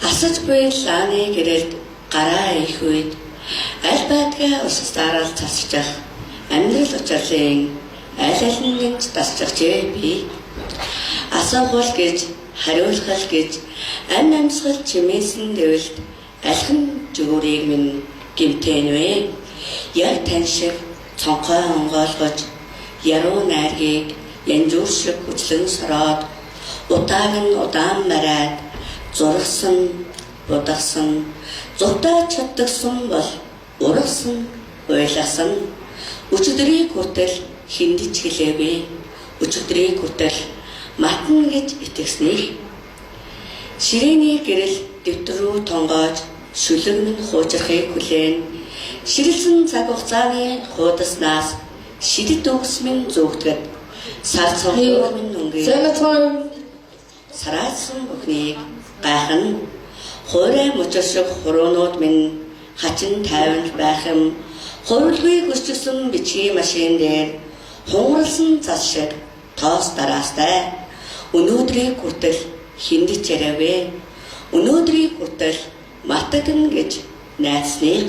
Асаж буй лааны гэрэлд гараа их үед аль байдгаа усастаарал цасчих амьдрал учирлын аль аль нь ч дасчихжээ би. Асуухул гэж хариулхал гэж амь амьсгал чимээсэн дэвэлд алхин жигүүрийг минь гимтэн вэ? Яг тань шиг цонхой онгойлгож яруу найргийг янжуур шиг хүчлэн сороод удааг нь удаан бариад зургасан будагсан зуртаа чаддагсан бол ургасан уйлгасан өчигдрийг хүртэл хиндэж хэлээвэ. Өчигдрийг хүртэл матна гэж итгэснийх ширээний гэрэл дэвтэр рүү тонгоож шүлэг минь хуучрахыг хүлээн ширэлсэн цаг хугацааны хуудаснаас шидэт үгс минь зөөгдөд сар цонхоор минь өнгээ Сайн. сараасан бүхнийг гайхна. Хуурай мөчөр шиг хуруунууд минь хачин тайван байх юм. Хувилгүй хөсчихсөн бичгийн машин дээр хугаралсан цас шиг тоос дараастай. Өнөөдрийг хүртэл хиндэж яриавэ. Өнөөдрийг хүртэл мартагдана гэж найдсаныг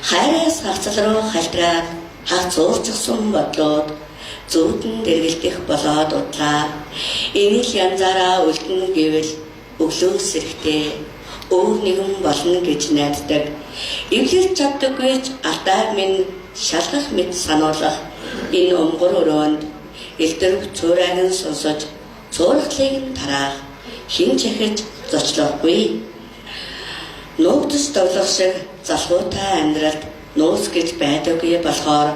хайраас хагцал руу халтраад хагц уурчихсан бодлоод зүудэн дэргэлдэх болоод удлаа. Энэ л янзаараа үлдэнэ гэвэл өглөө сэрэхтэй өөр нэгэн болно гэж найддаг. Эвлэрч чаддаггүй ч алдааг минь шалгах мэт сануулах энэ өмгөр өрөөнд элдэрв цуурайг нь сонсож цуурхлыг нь тараах хэн ч ахиж зочлоогүй. Нуугдас довлох шиг залхуутай амьдралд нууц гэж байдаггүй болохоор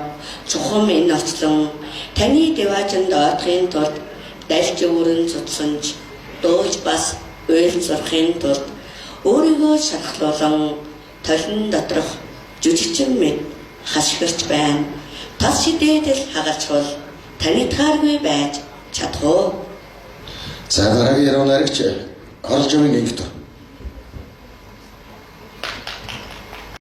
чухам энэ очлон таны диваажинд ойдохын тулд дальж өөрөн цуцсан ч дуулж бас уйл зурхын тулд өөрийгөө шархлуулан толин доторх жүжигчин мэд хашгирч байна. Тас шидээд л хагалчвал танитгааргүй байж чадах уу? За, дараагийн яруу найрагч Хорлжумын Инхтүр.